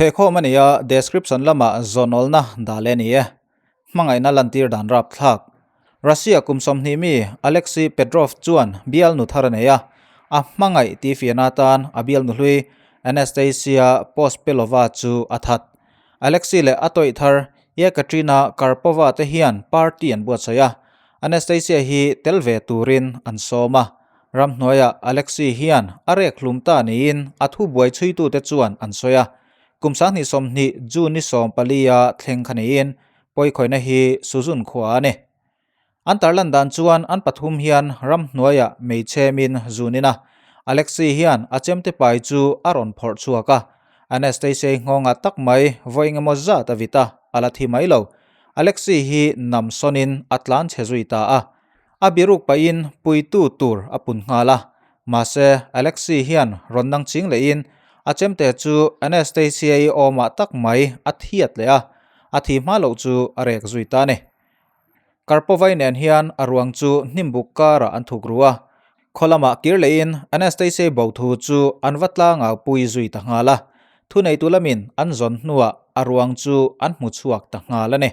Thehkhawm a ni a, description lamah zawnawlna dah leh a ni e. Hmangaihna lantir dan rapthlak. Russia kum 20 mi Alexei Petrov chuan bialnu thar a nei a, a hmangaih tih fiahna atan a bialnu hlui Anastasia Pospelova chu a that. Alexei leh a tawih thar Yekaterina Karpova te hian party an buatsaih a, Anastasia hi tel ve turin an sawm a. Ramhnuaiah Alexei hian a rek hlum ta niin a thubuai chhuitute chuan an sawi a. Kum 2020 June ni 14 a thleng kha niin pawikhawihna hi Suzun khua a ni. An tarlan dan chuan an pathum hian ramhnuaiah meichhemin zunin a, Alexei hian a chemte pai chu a rawn phawrh chhuak a. Anastasia-i nghawngah tak mai vawi engemaw zat a vit a, a la thi mai lo. Alexei hi nam sawnin a tlan chhe zui ta a. A biruk pahin puitu tur a pun nghal a. Mahse, Alexei hian rawn nang ching lehin a chemte chu Anastasia-i awmah tak mai a thiat leh a, a thi hma loh chu a rek zui ta a ni. Karpovai nen hian a ruang chu hnimbuk karah an thuk ru a, khaw lamah kir lehin Anastasia-i bo thu chu an va tlangau pui zui ta nghal a. Thuneitu lamin an zawn hnuah a ruang chu an hmu chhuak ta nghal a ni.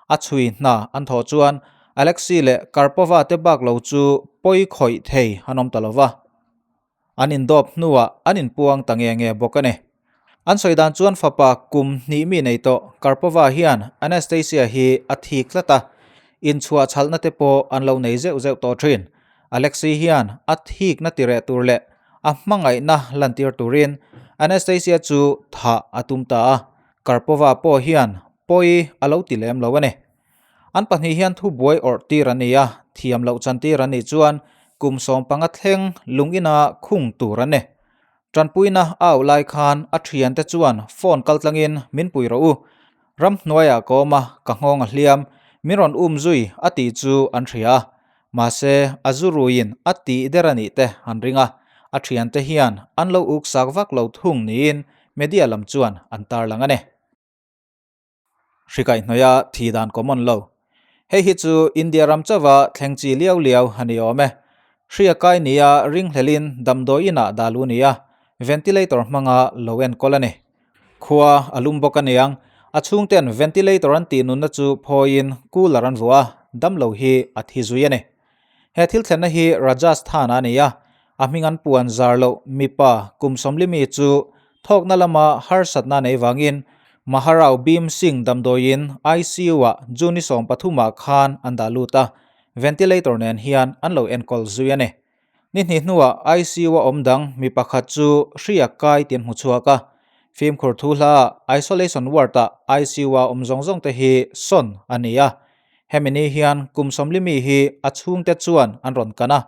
A chhui hna an thawh chuan Alexei leh Karpova te bak lo chu pawi khawih thei an awm ta lo va. An indawp hnuah an inpuang ta nge nge bawk a ni. An sawi dan chuan fapa kum hnih mi nei tawh Karpova hian Anastasia hi a thik tlat a, inchhuah chhalhna te pawh an lo nei zeuh zeuh tawh thin. Alexei hian a thikna tireh tur leh a hmangaihna lantir turin Anastasia chu thah a tum ta a. Karpova pawh hian pawi a lo ti lem lo a ni. An pahnih hian thubuai awrh tir an ni a, thiam loh chan tir an nih chuan kum 15 thleng lung ina khung tur an ni. Tanpuina a auh lai khan a thiante chuan phone kal tlangin min pui rawh u, ramhnuaiah ka awm a, ka nghawng a hliam, min rawn um zui a tih chu an hria a. Mahse, a zu ruiin a tih der a nih te an ring a, a thiante hian an lo uk sak vak lo thung niin media lam chuan an tarlang a ni. Hri kaihhnawih a thi dan common lo. Hei hi chu India ram chauha thleng chi liau liau a ni awm e. Hri a kai nia ringhlelin damdawi inah dah lu nia ventilator hmanga lo enkawl a ni. Khua a lum bawk aniang, a chhungten ventilator an tih nunna chu phawiin cooler an vuah a, damlo hi a thi zui a ni. He thil thlenna hi Rajasthan-ah a ni a, a hming an puan zar loh mipa kum 40 mi chu thawkna lama harsatna nei vangin Maharao Bhim Singh damdawiin ICU-ah June 13-ah khan an dah lut a, ventilator nen hian an lo enkawl zui a ni. Ni hnih hnuah ICU-a awm dang mi pakhat chu hri a kai tih an hmu chhuak a, fimkhur thu hlaah isolation ward-ah ICU-a awm zawng zawng te hi sawn a ni a. Hemi ni hian kum 40 mi hi a chhungte chuan an rawn kan a,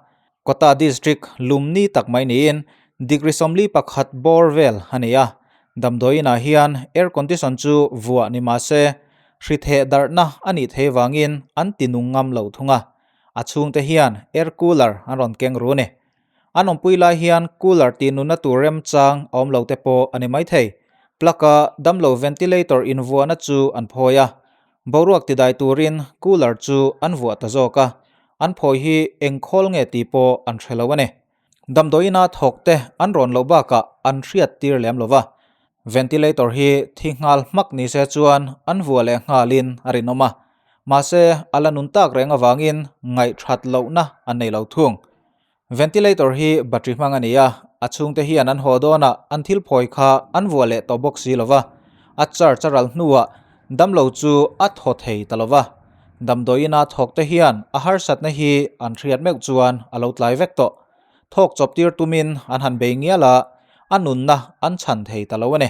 Kota District lumni tak mai niin degree 41 bawr vel a ni a. Damdawiinah hian air condition chu vuah ni mah se hri theh darhna a nih theih vangin an ti nung ngam lo thung a. A chhungte hian air cooler an rawn keng ru a ni. An awmpui lai hian cooler tih nunna tur remchang a awm lo te pawh a ni maithei. Plug-a damlo ventilator invuahna chu an phawi a. Boruak tidai turin cooler chu an vuah ta zawk a, an phawi hi eng khawl nge tih pawh an hre lo a ni. Damdawiina thawk te an rawn loh bakah an hriat tir lem lo va, ventilator hi thi nghal hmak ni se chuan an vuah leh nghalin a rinawm a, mahse a la nun tak reng avangin ngaihthat lohna an nei lo thung. Ventilator hi battery hmang a ni a, a chhungte hian an haw dawnah an thil phawi kha an vuah leh tawh bawk si lo va, a charge a ral hnuah damlo chu a thaw thei ta lo va. Damdawiina thawkte hian a harsatna hi an hriat meuh chuan a lo tlai vek tawh. Thawk chawp tir tumin an han bei ngial a, a nunna an chhan thei ta lo a ni.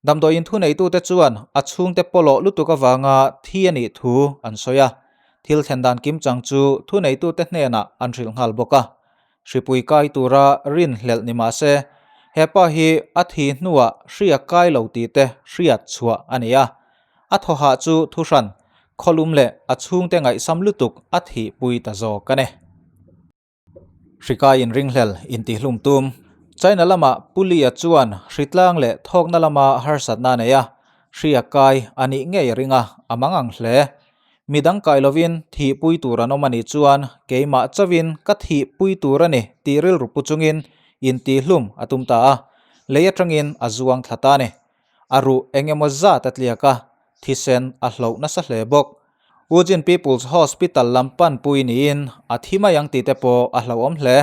Damdawiin thuneitute chuan a chhungte pawlawh lutuk avanga thi a nih thu an sawi a, thil thlen dan kimchang chu thuneitute hnenah an hrilh nghal bawk a. Hripui kai tura rinhlelh ni mah se, he pa hi a thi hnuah hri a kai lo tih te hriat chhuah a ni a. A thawhah chu thuhran, khawlum leh a chhungte ngaihsam lutuk a thihpui ta zawk a ni. Hrikai inringhlel intihlum tum. China lama Pu Lia chuan hritlang leh thawkna lama harsatna a nei a, hri a kai a nih ngei a ring a, a mang ang hle. Midang kai lovin thihpui tur an awm a nih chuan keimah chauhin ka thihpui tur a ni tih rilru pu chungin intihlum a tum ta a, lei atangin a zuang thla ta a ni. A ruh eng emaw zat a tliak a, thisen a hloh nasa hle bawk. Ujin People's Hospital lam panpui niin a thi mai ang tih te pawh a hlauhawm hle.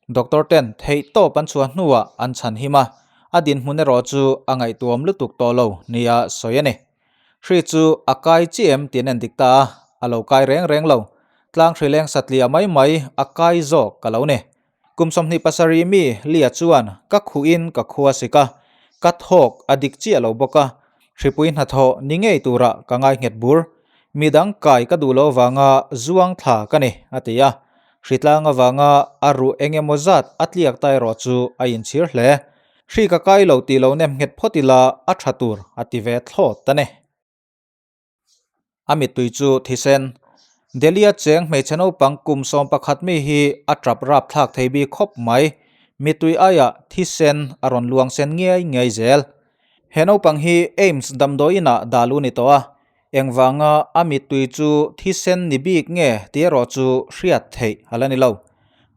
Doctor ten theihtawp an chhuah hnuah an chhan him a, a dinhmun erawh chu a ngaihtuam lutuk tawh lo nia sawi a ni. Hri chu a kai chiah em tih an en dik ta a, a lo kai reng reng lo. Tlang hri leng satliah mai mai a kai zawk ka lo ni. Kum 27 mi Lia chuan ka khuhin ka khua sik a, ka thawk a dik chiah lo bawk a, hripui hnathawh ni ngei turah ka ngai nghet bur. Midang kai ka duh lo avanga zuang thla ka ni, a ti a. Hritlang avanga a ruh eng emaw zat a tliak ta erawh chu a inchhir hle. Hri ka kai lo tih lo nem nghet phawt ila a tha tur a ti ve thlawt a ni. A mittui chu thisen. Delhi-a cheng hmeichhe naupang kum 11 mi hi a tap rapthlak thei bik khawp mai. Mittui aiah thisen a rawn luang sen ngiai ngiai zel. He naupang hi AIIMS damdawi inah dah lu ni tawh a, engvanga a mittui chu thisen ni bik nge tih erawh chu hriat theih a la ni lo.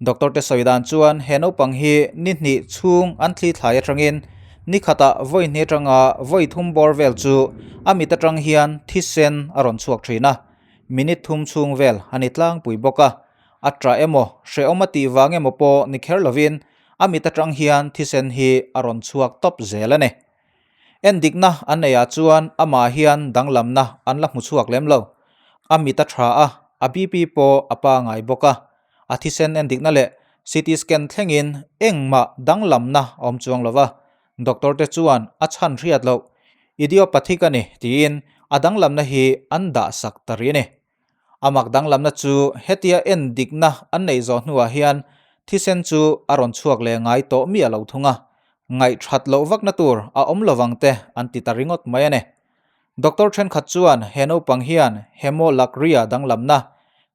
Doctor te sawi dan chuan he naupang hi ni hnih chhung an thli thlai atangin ni khatah vawi hnih atanga vawi thum bawr vel chu a mit atang hian thisen a rawn chhuak thin a, minute thum chhung vel a ni tlangpui bawk a. A tah emaw, hrehawm a tih vang emaw pawh ni kher lovin a mit atang hian thisen hi a rawn chhuak tawp zel a ni. Endikna an neihah chuan amah hian danglamna an la hmu chhuak lem lo. A mit a tha a, a BP pawh a pangai bawk a. A thisen endikna leh CT scan thlengin engmah danglamna a awm chuang lo va. Doctor te chuan a chhan hriat loh, Idiopathic a ni tiin a danglamna hi an dahsak ta rih a ni. A mak danglamna chu hetia endikna an neih zawh hnuah hian thisen chu a rawn chhuak leh ngai tawh miah lo thung a, ngaihthat loh vakna tur a awm lovang te an ti ta ringawt mai a ni. Doctor thenkhat chuan he naupang hian hemolacria danglamna,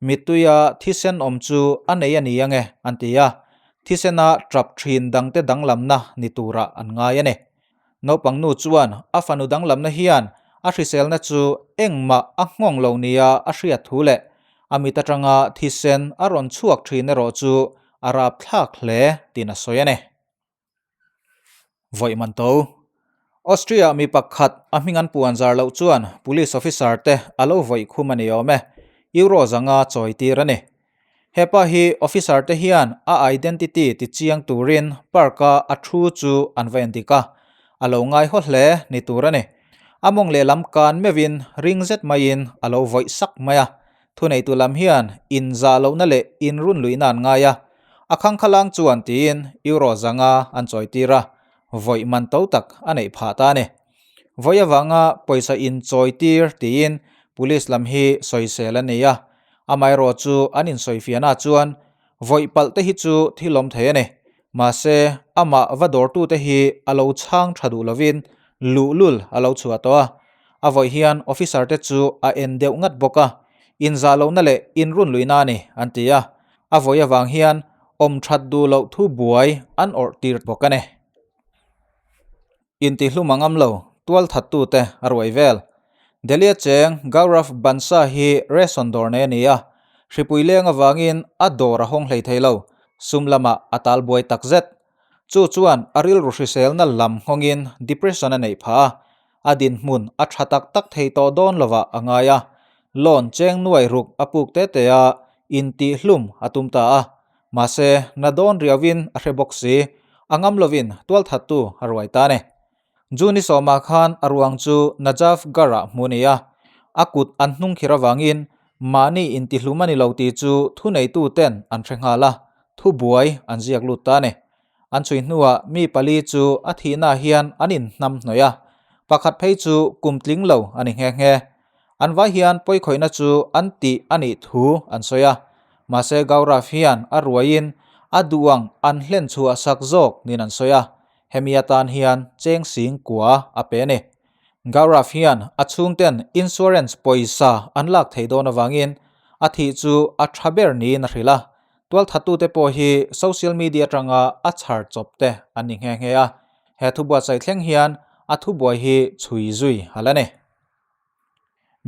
mittuia thisen awm chu a nei a ni ange an ti a, thisena tap thin dangte danglamna ni turah an ngai a ni. Naupang nu chuan a fanu danglamna hian a hriselna chu engmah a nghawng lo nia a hriat thu leh a mit atanga thisen a rawn chhuak thin erawh chu a rapthlak hle tiin a sawi a ni. Vawi man to. Austria mi pakhat a hming an puan zar loh chuan police officer te a lo vawi khum a ni awm e. Euro zanga chawi tir a ni. Hepa hi officer te hian a identity ti chiang turin park a a thu chu an va endik a, a lo ngaihaw hle ni tur a ni. A mawng lehlam kan meuhin ring zet maiin a lo vawih sak mai a, thuneitu lam hian inzah lohna leh inrunluihna an ngai a, a khangkhalang chuan tiin euro 500 an chawitir a, vawih man to tak a neih phah ta a ni. Vawi avanga pawisa inchawitir tiin police lam hi sawisel a ni a, Amaherawh chu an insawifiahna chuan vawi palh te hi chu thil awm thei a ni. Mahse, amah va dawrtute hi a lo chhang tha duh lovin luhlul a lo chhuah tawh a. A vawi hian officer te chu a en deuh ngat bawk a, inzah lohna leh inrunluihna a ni an ti a. A vawi avang hian awm that duh loh thu buai an awrh tir bawk a ni. Intihlum a ngam lo, tualthattute a ruai vel. Delhi-a cheng Gaurav Bansa hi ration dawr nei a ni a, hripui leng avangin a dawr a hawng hlei thei lo, sum lamah a tal buai tak zet. Chu chuan a rilru hriselna lam nghawngin depression a neih phah a, a dinhmun a tha tak tak thei tawh dawn lovah a ngai a, loan cheng nuai ruk a puk te te a, intihlum a tum ta a. Mahse, na dawn riauin a hre bawk si, a ngam lovin tualthattu a ruai ta a ni. June sawmah khan a ruang chu Najafgarh-ah hmu a ni a, a kut an hnung khir avangin mahni intihlum a ni lo tih chu thuneituten an hre nghal a, thubuai an ziak lut ta a ni. An chhui hnuah mi pali chu a thihnaah hian an inhnam hnawih a, pakhat phei chu kum tling lo a ni nghe nghe. An vai hian pawikhawihna chu an tih a nih thu an sawi a, mahse Gaurav hian a ruaiin a duh ang an hlen chhuah sak zawk niin an sawi a, hemi atan hian cheng sing kua a pe a ni. Gaurav hian a chhungten insurance pawisa an lak theih dawn avangin a thih chu a tha ber niin a hrilh a, tualthattute pawh hi social media atanga a chhar chawp te an ni nghe nghe a, he thubuatsaih thleng hian a thubuai hi chhui zui a la ni.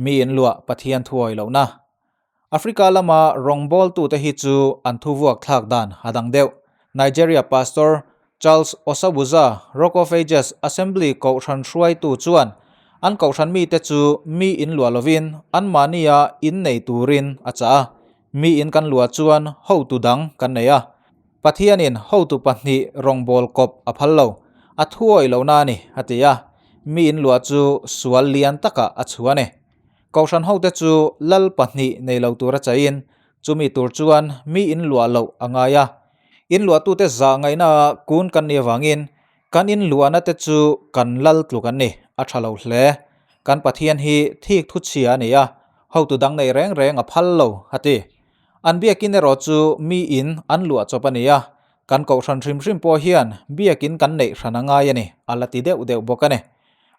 Mi in luah Pathian thuawi lohna. Africa lama rawngbawltute hi chu an thu vuak thlak dan a dang deuh. Nigeria Pastor. Charles Osabuza, Rock of Ages Assembly kohhran hruaitu chuan an kohhran mite chu mi in luah lovin anmahnia in nei turin a chah a. Mi in kan luah chuan hotu dang kan nei a. Pathianin hotu pahnih rawngbâwl kawp a phal lo, a thuawih lohna a ni, a ti a. Mi in luah chu sual lian takah a chhuah a ni. Kohhran hote chu lal pahnih nei lo tura chaihin chumi tur chuan mi in luah loh a ngai a. In luahtute zah ngaihnaah kun kan nih avangin kan in luahna te chu kan lal tluk an ni, a tha lo hle. Kan Pathian hi thik thu chhia a ni a, hotu dang nei reng reng a phal lo, a ti. An biakin erawh chu mi in an luah chawp a ni a, kan kohhran hrim hrim pawh hian biakin kan neih hran a ngai a ni, a la ti deuh deuh bawk a ni.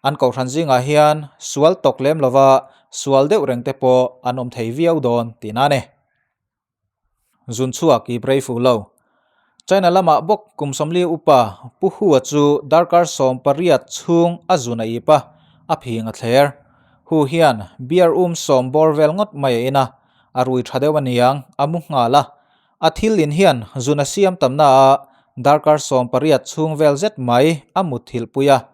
An kohhran zingah hian sual tawk lem lova sual deuh reng te pawh an awm thei viau dawn tihna a ni. Zun chhuak i brei fuh lo. China lamah bawk kum 40 upa Pu Hua chu darkar 18 chhung a zun a ip a, a phing a thler. Hu hian beer um sawm bawr vel ngawt mai a in a, a rui tha deuh aniang a mu nghal a. A thil in hian zun a siam tamna ah darkar 18 chhung vel zet mai a mutthilh pui a.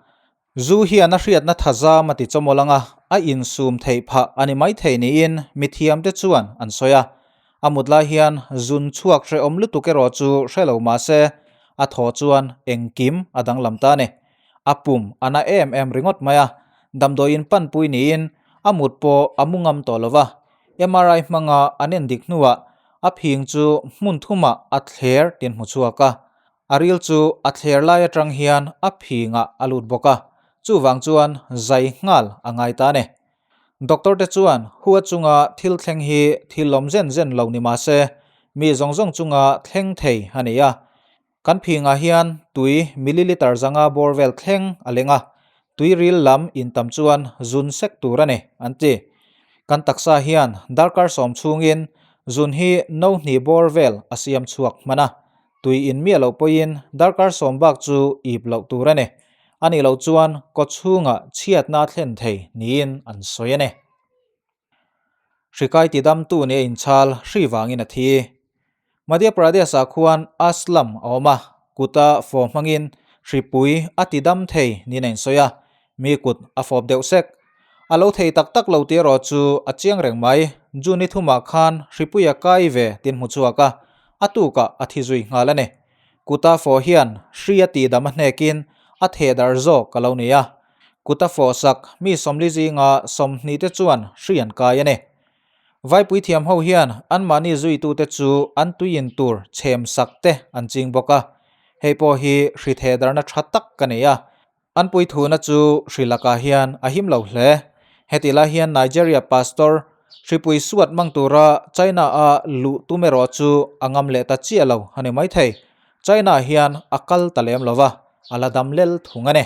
Zu hian a hriatna thazam a ti chawmawlh ang a, a insum theih phah a ni maithei niin mithiamte chuan an sawi a. A mut lai hian zun chhuak hrehawm lutuk erawh chu hre lo mah se, a thaw chuan engkim a danglam ta a ni. A pum a na em em ringawt mai a, damdawiin panpui niin a mut pawh a mu ngam tawh lo va. MRI hmanga an endik hnuah a phing chu hmun thumah a thler tin hmu chhuak a. A ril chu a thler lai atang hian a phingah a lut bawk a, chuvang chuan zai nghal a ngai ta a ni. Doctor te chuan hua chunga thil thleng hi thil lawm zen zen lo ni mah se, mi zawng zawng chunga thleng thei a ni a. Kan phingah hian tui milliliter zanga bawr vel thleng a leng a, tui ril lam intam chuan zun sek tur a ni, an ti. Kan taksa hian darkar sawm chhungin zun hi no hnih bawr vel a siam chhuak hman a, Tui in miah loh pawhin darkar sawm bak chu ip loh tur a ni. A nih loh chuan kaw chhungah chhiatna a thlen thei niin an sawi a ni. Hrikai tidamtu nia inchhal hri vangin a thi. Madhya Pradesh-ah khuan Aslam a awm a, kuta fawh hmangin hripui a tidam thei niin a insawi a, mi kut a fawp deuh sek. A lo thei tak tak lo tih erawh chu a chiang reng mai. June ni thumah khan hripuia kai ve tin hmu chhuak a, a tukah a thi zui nghal a ni. Kuta fawh hian hri a tihdam a hnekin a theh darh zawk a lo ni a. Kuta fawh sak mi 40 zinga 20 te chuan hri an kai a ni. Vaipui thiam ho hian anmahni zuitute chu an tuiin tur chhem sak te an ching bawk a. Hei pawh hi hri theh darhna tha tak ka nei a. An puithuna chu hri lakah hian a him lo hle. Heti lai hian Nigeria pastor hripui suat mang tura China-a luh tum erawh chu a ngam leh ta chiah lo a ni maithei. China hian a kal ta lem lo va, a la dam lel thung a ni.